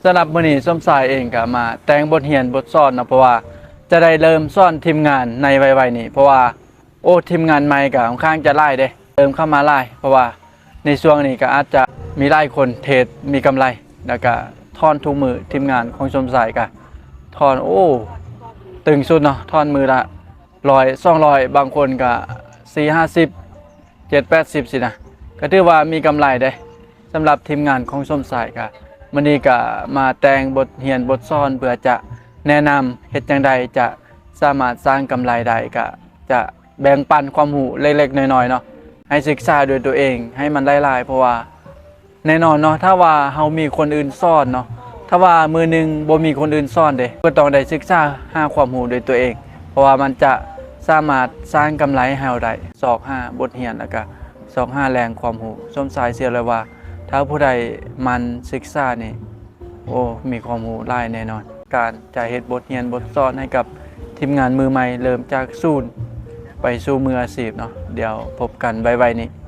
ສຳລັບມື້ນີ້ສົມຊາຍເອງກໍມາແຕ່ງບົດຮຽນບົດສອນເນາະ ເພາະວ່າຈະໄດ້ເລີ່ມສອນທີມງານໃນໄວໆນີ້ ເພາະວ່າ ໂອ້ ທີມງານໃໝ່ກໍຂ້ອນຂ້າງຈະຫຼາຍເດ້ ເລີ່ມເຂົ້າມາຫຼາຍ ເພາະວ່າໃນຊ່ວງນີ້ກໍອາດຈະມີຫຼາຍຄົນເທຣດມີກຳໄລ ແລ້ວກໍຖອນທຸກມື້ ທີມງານຂອງສົມຊາຍກໍຖອນ ໂອ້ ຕຶງສຸດເນາະ ຖອນມື້ລະຮ້ອຍ ສອງຮ້ອຍ ບາງຄົນກໍສີ່ຫ້າສິບ ເຈັດແປດສິບຊີ້ນະ ກໍຖືວ່າມີກຳໄລເດ້. ສຳລັບທີມງານຂອງສົມຊາຍກະ ມື້ນີ້ກະມາແຕ່ງບົດຮຽນບົດສອນ ເພື່ອຈະແນະນຳເຮັດຈັ່ງໃດຈະສາມາດສ້າງກຳໄລໄດ້ ກະຈະແບ່ງປັນຄວາມຮູ້ເລັກໆນ້ອຍໆເນາະ ໃຫ້ສຶກສາດ້ວຍຕົວເອງໃຫ້ມັນຫຼາຍໆ ເພາະວ່າ ແນ່ນອນເນາະ ຖ້າວ່າເຮົາມີຄົນອື່ນສອນເນາະ ຖ້າວ່າມື້ໜຶ່ງບໍ່ມີຄົນອື່ນສອນເດ້ ກໍຕ້ອງໄດ້ສຶກສາຫາຄວາມຮູ້ດ້ວຍຕົວເອງ ເພາະວ່າມັນຈະສາມາດສ້າງກຳໄລໃຫ້ເຮົາໄດ້ ຊອກຫາບົດຮຽນ ແລ້ວກະຊອກຫາແຫຼ່ງຄວາມຮູ້. ສົມຊາຍເຊື່ອເລີຍວ່າ ຖ້າຜູ້ໃດໝັ່ນສຶກສານີ້ ໂອ້ ມີຄວາມຮູ້ຫຼາຍແນ່ນອນ. ການຈະເຮັດບົດຮຽນບົດສອນໃຫ້ກັບທີມງານມືໃໝ່ ເລີ່ມຈາກສູນໄປສູ່ມືອາຊີບເນາະ ດຽວພົບກັນໄວໆນີ້.